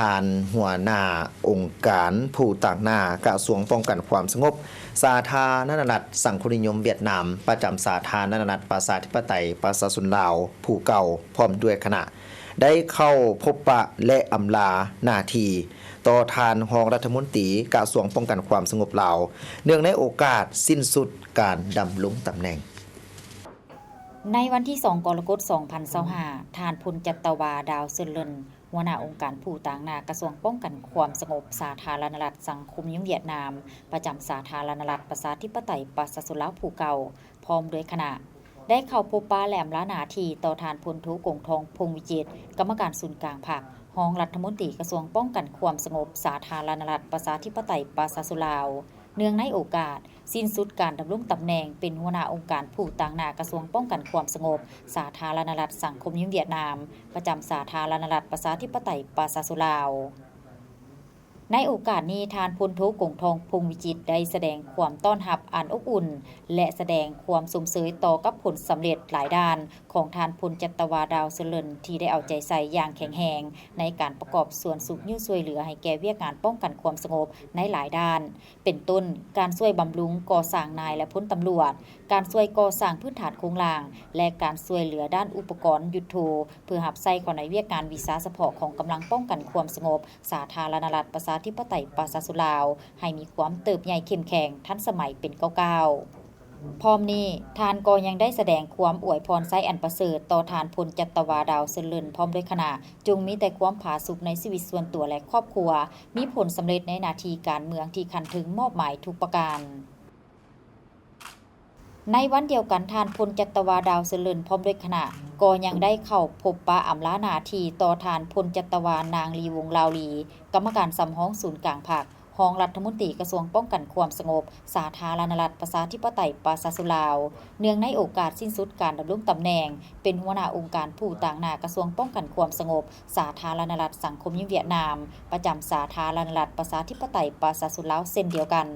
ທ່ານຫົວໜ້າອົງການຜູ້ຕາງໜ້າກະຊວງປ້ອງກັນຄວາມສະຫງົບສາທາລະນະລັດສັງຄົມນິຍົມຫວຽດນາມ ປະຈຳສາທາລະນະລັດປະຊາທິປະໄຕປະຊາຊົນລາວຜູ້ເກົ່າ ພ້ອມດ້ວຍຄະນະ ໄດ້ເຂົ້າພົບປະ ແລະ ອຳລາໜ້າທີ່ຕໍ່ທ່ານຮອງລັດຖະມົນຕີກະຊວງປ້ອງກັນຄວາມສະຫງົບລາວ ເນື່ອງໃນໂອກາດສິ້ນສຸດການດຳລົງຕຳແໜ່ງ. ໃນວັນທີສອງ ກໍລະກົດ ສອງພັນຊາວຫ້າ ທ່ານ ພົນຈັດຕະວາ ດາວເຊີນເລີນ ຫົວໜ້າອົງການຜູ້ຕາງໜ້າກະຊວງປ້ອງກັນຄວາມສະຫງົບສາທາລະນະລັດສັງຄົມນິຍົມຫວຽດນາມ ປະຈຳສາທາລະນະລັດປະຊາທິປະໄຕປະຊາຊົນລາວຜູ້ເກົ່າ ພ້ອມດ້ວຍຄະນະ ໄດ້ເຂົ້າພົບປະ ແລະ ອຳລາໜ້າທີ່ຕໍ່ທ່ານ ພົນໂທ ກົງທອງ ພົງວິຈິດ ກຳມະການສູນກາງພັກ ຮອງລັດຖະມົນຕີກະຊວງປ້ອງກັນຄວາມສະຫງົບສາທາລະນະລັດປະຊາທິປະໄຕປະຊາຊົນລາວ. ເນື່ອງໃນໂອກາດສິ້ນສຸດການດຳລົງຕຳແໜ່ງເປັນຫົວໜ້າອົງການຜູ້ຕາງໜ້າກະຊວງປ້ອງກັນຄວາມສະຫງົບສາທາລະນະລັດສັງຄົມນິຍົມຫວຽດນາມ ປະຈຳສາທາລະນະລັດປະຊາທິປະໄຕປະຊາຊົນລາວ. ໃນໂອກາດນີ້ ທ່ານ ພົນໂທ ກົງທອງ ພົງວິຈິດ ໄດ້ສະແດງຄວາມຕ້ອນຮັບອັນອົບອຸ່ນ ແລະ ສະແດງຄວາມຊົມເຊີຍຕໍ່ກັບຜົນສຳເລັດຫຼາຍດ້ານຂອງທ່ານ ພົນຈັດຕະວາ ດາວເຊີນເລີນ ທີ່ໄດ້ເອົາໃຈໃສ່ຢ່າງແຂງແຮງໃນການປະກອບສ່ວນຊຸກຍູ້ຊ່ວຍເຫຼືອໃຫ້ແກ່ວຽກງານປ້ອງກັນຄວາມສະຫງົບໃນຫຼາຍດ້ານ ເປັນຕົ້ນ ການຊ່ວຍບຳລຸງກໍ່ສ້າງນາຍ ແລະ ພົນຕຳຫຼວດ, ການຊ່ວຍກໍ່ສ້າງພື້ນຖານໂຄງລ່າງ ແລະ ການຊ່ວຍເຫຼືອດ້ານອຸປະກອນຍຸດໂທ ເພື່ອຮັບໃຊ້ເຂົ້າໃນວຽກງານວິຊາສະເພາະຂອງກຳລັງປ້ອງກັນຄວາມສະຫງົບສາທາລະນະລັດປະຊາທິປະໄຕປະຊາຊົນລາວ ໃຫ້ມີຄວາມເຕີບໃຫຍ່ເຂັ້ມແຂງ ທັນສະໄໝເປັນກ້າວໆ. ພ້ອມນີ້ ທ່ານກໍຍັງໄດ້ສະແດງຄວາມອວຍພອນໄຊອັນປະເສີດຕໍ່ທ່ານ ພົນຈັດຕະວາ ດາວເຊີນເລີນ ພ້ອມດ້ວຍຄະນະ, ຈົ່ງມີແຕ່ຄວາມຜາສຸກໃນຊີວິດສ່ວນຕົວ ແລະ ຄອບຄົວ, ມີຜົນສຳເລັດໃນໜ້າທີ່ການເມືອງທີ່ຂັ້ນເທິງມອບໝາຍທຸກປະການ. ໃນວັນດຽວກັນ, ທ່ານ ພົນຈັດຕະວາ ດາວເຊີນເລີນ ພ້ອມດ້ວຍຄະນະ ກໍຍັງໄດ້ເຂົ້າພົບປະອຳລາໜ້າທີ່ຕໍ່ທ່ານ ພົນຈັດຕະວາ ນາງ ລີວົງ ລາວລີ ກຳມະການສຳຮອງສູນກາງພັກ, ຮອງລັດຖະມົນຕີກະຊວງປ້ອງກັນຄວາມສະຫງົບສາທາລະນະລັດປະຊາທິປະໄຕປະຊາຊົນລາວ ເນື່ອງໃນໂອກາດສິ້ນສຸດການດຳລົງຕຳແໜ່ງເປັນຫົວໜ້າອົງການຜູ້ຕາງໜ້າກະຊວງປ້ອງກັນຄວາມສະຫງົບສາທາລະນະລັດສັງຄົມນິຍົມຫວຽດນາມ ປະຈຳສາທາລະນະລັດປະຊາທິປະໄຕປະຊາຊົນລາວເຊັ່ນດຽວກັນ.